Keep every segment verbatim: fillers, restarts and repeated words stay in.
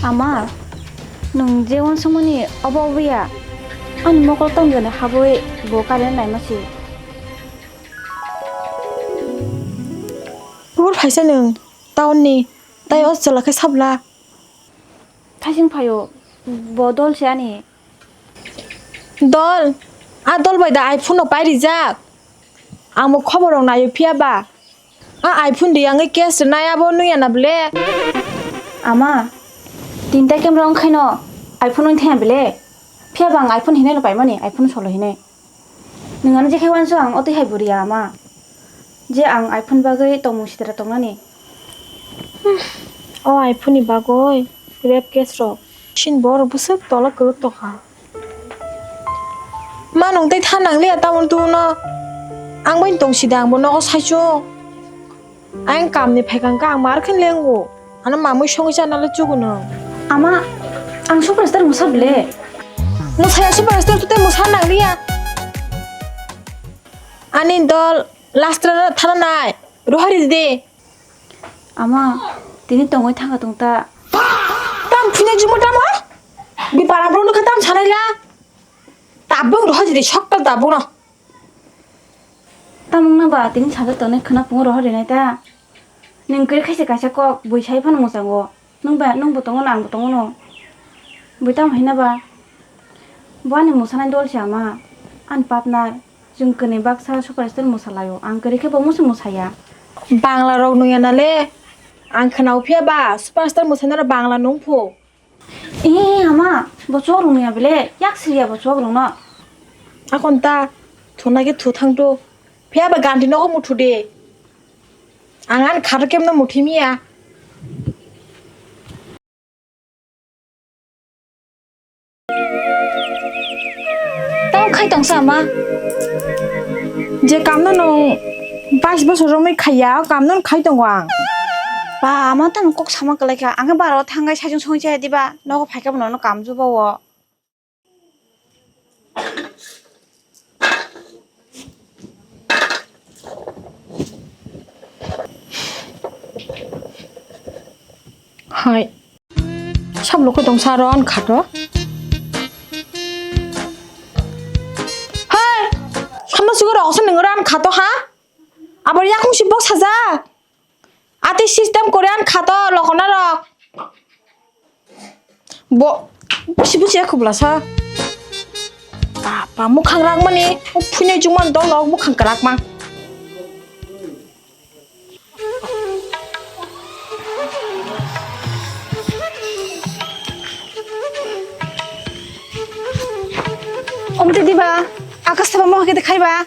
Ama, nwng je uansukmani obo obo ya? Ani mokol tong jani habwi bo current naima si. Bur phaisa nwng town ni, tai o chwla khe sabla. Thaising phaio, bo dol se ani. Dol, a dol bai da iPhone no pai rijak. Ang bo khobor rok naio phiya ba. A iPhone de yang case nai abo nung ya na ble. Ama, tinta camera wng khaino iPhone wng thaya ble. Phiya ba ang iPhone hinai no paimani, iPhone solo hinai. Nwng ano je khe uansuk ang o twi hai bwrwi ya ama. Je ang iPhone bagwi tongmung sitra tongnani. O iPhone ni bagwi rape case rok. Sini borok bwswk tola kwrwk tongkha. Ma nwng tei tha nangliya tamoni tubuno. Ang bai tong sida ang bo nogo saichung. Ang kamni phaikha ang mar khe lengo. Ano mamui songwi chana le chuguno. Ama, ang superstar mwsa ble. Mwsaya superstar tei mwsa nangliya. Ani dol lastra thana nai. Rohari de. Ama, tini tongwi thangkha tongta. Tam phine jumo tamo? Bi para bro nukha tam sanai la. Tabung rohari de sokkal tabung no. Tamung na ba tini sajak tongnai khwna pungo rohor rinai ta. Nwng kwrwi khaisa kaisa kok bui sai phano mwchango. Nwng ba, nwng bo tongo no, ang bo tongo no. Bui tamo hai na ba? Bo ani mwsanai dol se ama. Ani partner. Chwng kwrwi baksa superstar mwsa laio. Ang kwrwi khe bo musu mwsaya. Bangla rok nungya na le. Ang khwnao phiya ba superstar mwsai naro bangla nung phu. Ee, ama, bo chwk rwngya bele, yak siriya bo chwk rwngno. Akon ta, thuna khe thu thang tu. Phiya ba ganti nogo muthu de. Ang ani khato kemno muthi miya. Tamo khai tongsa ama. Je kamno nung bais bosor romwi khaiya, o kamno khai tongo ang. Ba, ama tamo kok sama kwlai kha. Ang khe baro thangai saichung songwi chaya diba? Nogo phaikhe bo nono kam jubawo. Hai. Sab loko tong sa ron khato. Hai. Samno sugo rok se nang ran khato ha? Abar yakung si bok saja. Ati system Korean khato lokona rok. Bo, busi busi ya khubla sa. Apa mukhang rak mani, o phunai jungman dol lok mukhang krak ma. Omte diba, akas thaba mo kete khaiba.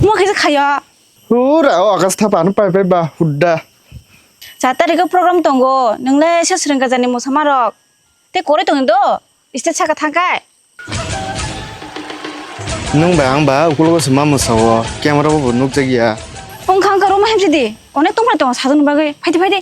Mo kete khayo. Pura o akas thapa ano pai pai ba hudda. Cha tarikh o program tongo, nwngle se swrwng gajani mwsama rok. Te kore tong do, stage saka thangkai. Nwng ba ang ba ukulogo se ma mwsao, camera bo bo nukjak ya. Wngkha wngkha roma hemsidi, onek tongphai tongo sajani bagwi, phaidi phaidi.